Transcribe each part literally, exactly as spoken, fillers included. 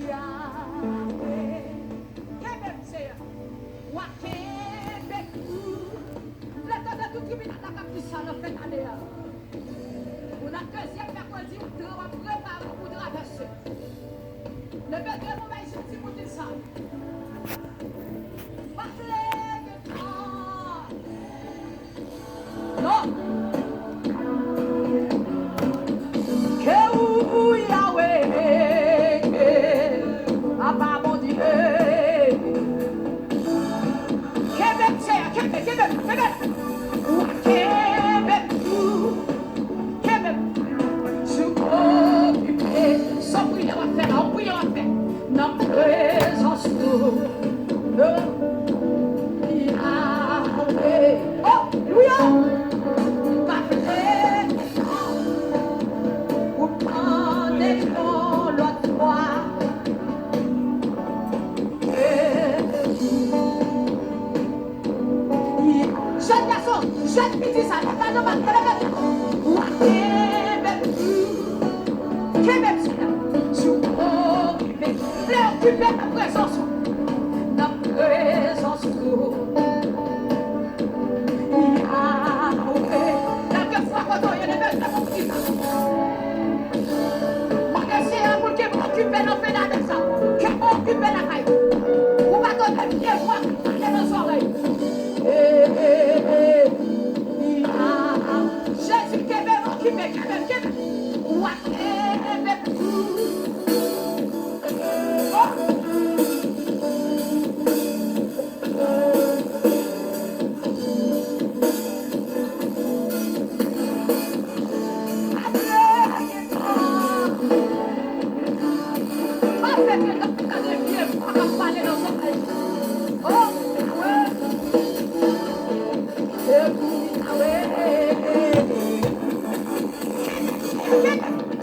Yahweh. Kenbe m, Seyè. W a kenbe m. M vle tande tout tribinal la k ap di sa nan fen ane a. Pou nan dezyèm mèkredi, w ap prepare w pou travèse. Leve de men w bay Jezi pou di l sa. Pa vle gen tan. Non. Ke ou Yahweh, Papa Bondye. Kenbe m, Seyè, kenbe, kenbe m, kenbe m. Ou kenbe m tou. Kenbe m. Si w okipe, se yon priyè w ap fè la, yon priyè w ap fè. Nan prezans ou. Yahweh. Oh, alelouya. Pa vle pou tande yon lòt vwa. Jèn gason, jèn fi, di sa, lève non, lève non. Ou a kenbe m, kenbe m, Seyè. Si w okipe, vle okipe nan prezans ou. Nan prezans ou. Yahweh. Kèlkeswa kote w ye, leve non, di sa. Mande Seyè a pou l kenbe w okipe nan fen ane sa. Kenbe w okipe lakay ou. Ou pa tande vye vwa ki pale nan zòrèy ou. Eh, eh, eh, eh. Ah, ah. Jezi kenbe m okipe, kenbe m, kenbe m. Ou a kenbe m. Oh.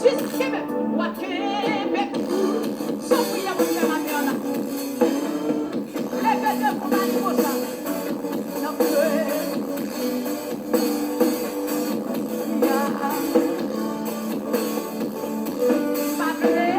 Jis kenbe, w a kenbe. Se yon priyè pou fè maten an la. Leve devan bali konsa. Nan priyè. Ya. Pa vle.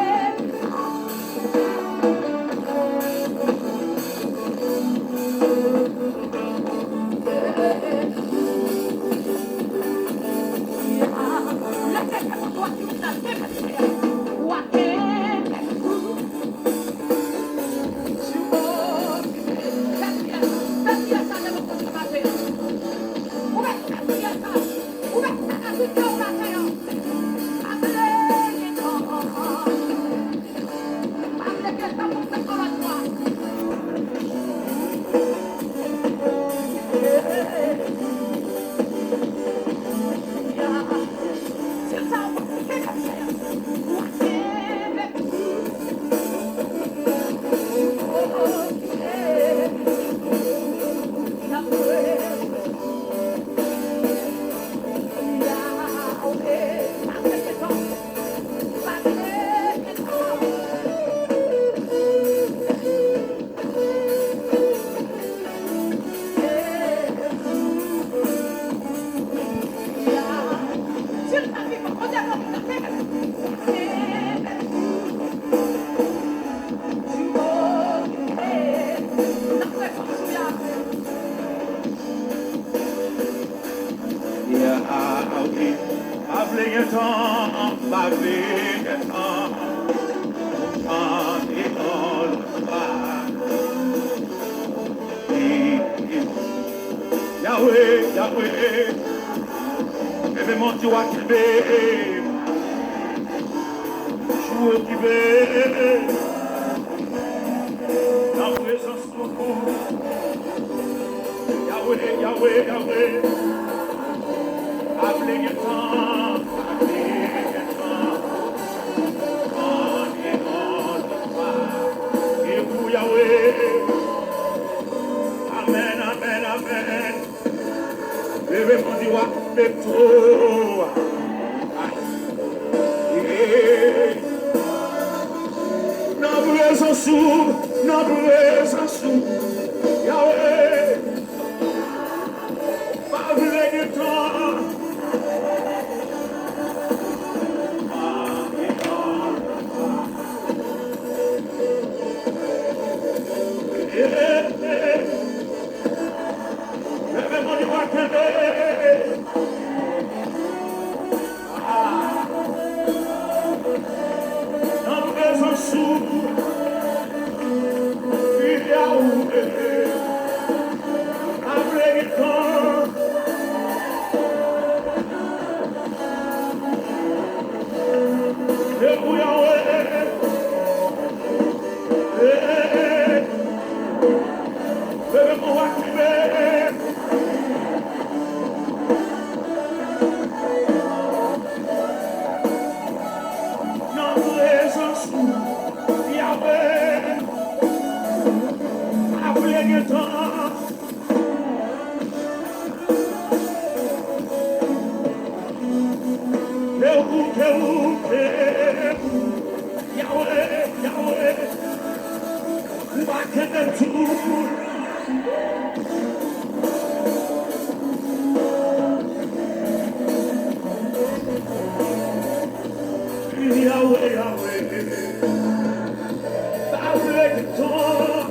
Yeah, ah, ah, wi. Pa vle gen tan, pa vle gen tan. Tan e lò lòt pa. Yahweh, Yahweh. Bebe Bondye w a kenbe. Jou okipe. Nan prezans Yahweh, Yahweh, Yahweh. Pa vle gen tan, pa vle gen tan. Tan e lò lòt pa. E pou Yahweh. Amèn, amèn, amèn. Leve Bondye w a kenbe tou. Nan prezans ou, nan prezans ou, Yahweh, pa vle gen tan. Sou Yahweh, pa vle gen tan. E pou Yahweh, e, e, e, leve pou aktive. Nan prezans ou, Yahweh, pa vle gen tan. Ke ou, ke ou, ke ou. Yahweh, Yahweh, ou pa kenbe tou. Yahweh, Yahweh, pa vle gen tan.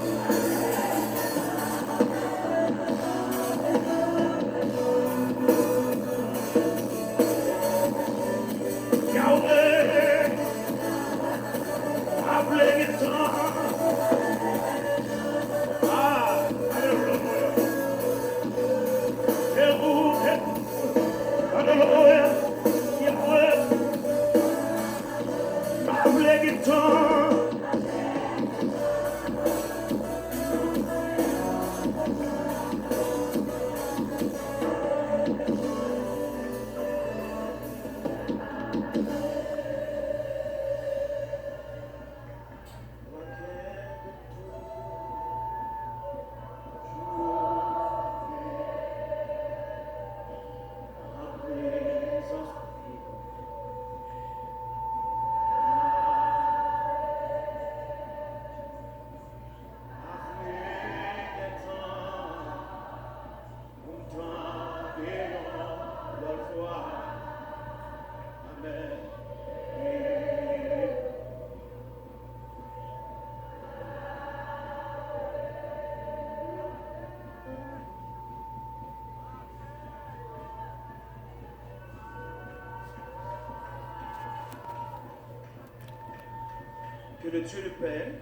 Yahweh, pa vle gen tan. Ah, alelouya. Alelouya. Alelouya. Yahweh, pa vle gen tan. Que le Dieu le Père,